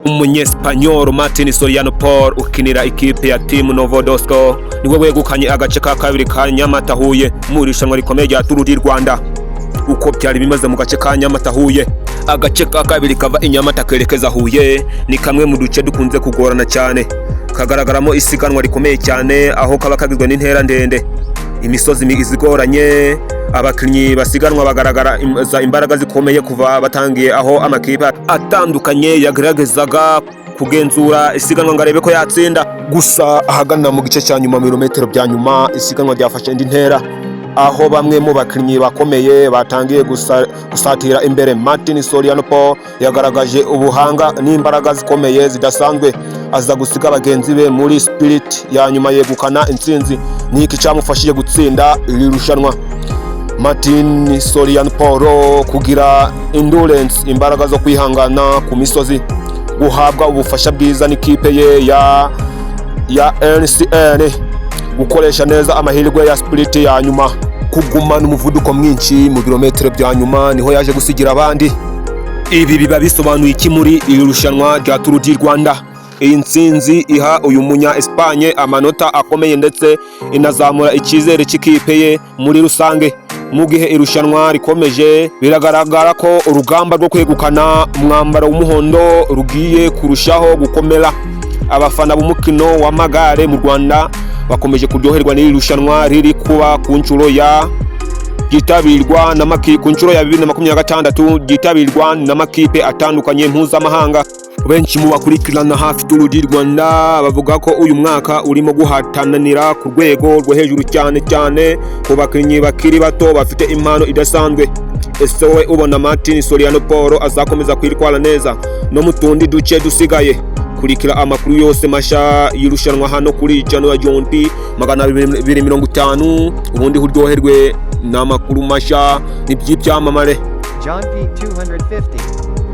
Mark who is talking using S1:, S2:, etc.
S1: Umunyesipanyol Martin Soriano Paul ukinira ikipe ya Team Novo Dosco niwe wegukanye agace ka kabiri ka Nyamata Huye mu irushanwa rikomeye rya Tour du Rwanda. Uko byari bimeze mu gace ka Nyamata Huye: agace ka kabiri kava i Nyamata kerekeza Huye ni kamwe mu duce dukunze kugorana cyane, kagaragaramo isiganwa rikomeye cyane, aho kaba kagizwe n'intera ndende, imisozi izigoranye. Abakinnyi basiganwa bagaragara imbaraga zikomeye kuva batangiye, aho amakipe atandukanye yageragezaga kugenzura isiganwa ngo arebe ko yatsinda. Gusa ahagana mu gice cya nyuma, birometero bya nyuma, isiganwa ryafashe indi ntera, aho bamwe mu bakinnyi bakomeye batangiye gusatira imbere. Martin Soriano Paul yagaragaje ubuhanga n'imbaraga zikomeye zidasanzwe, aza gusiga bagenzi be muri sprint ya nyuma, yegukana intsinzi. Ni iki cyamufashije gutsinda iri rushanwa? Martin Soriano Paul: kugira endurance, imbaraga zo kwihangana ku misozi, guhabwa ubufasha bwiza n'ikipe ye ya NCN, gukoresha neza amahirwe ya sprint ya nyuma, kugumana umuvuduko mwinshi mu birometero bya nyuma, niho yaje gusigira abandi. Ibi biba bisobanuye iki muri iri rushanwa rya Tour du Rwanda? Iyi ntsinzi iha uyu munya Espagne amanota akomeye, ndetse inazamura icyizere cy'ikipe ye muri rusange. Mu gihe irushanwa rikomeje, biragaragara ko urugamba rwo kwegukana umwambaro w'umuhondo rugiye kurushaho gukomera. Abafana b'umukino w'amagare mu Rwanda bakomeje kuryoherwa n'iri rushanwa riri kuba ku nshuro ya ryitabirwa n'amakipe ku nshuro ya 2026, ryitabirwa n'amakipe atandukanye mpuzamahanga. Benshi mu bakurikirana hafi Tour du Rwanda bavuga ko uyu mwaka urimo guhatananira ku rwego rwo hejuru, cyane cyane ku bakinnyi bakiri bato bafite impano idasanzwe. Ese wowe ubona Martin Soriano Paul azakomeza kwitwara neza no mu tundi duce dusigaye? Kurikira amakuru yose mashya y'irushanwa hano kuri channel ya John P 250, ubundi uryoherwe n'amakuru mashya n'iby'ibyamamare.
S2: John P 250.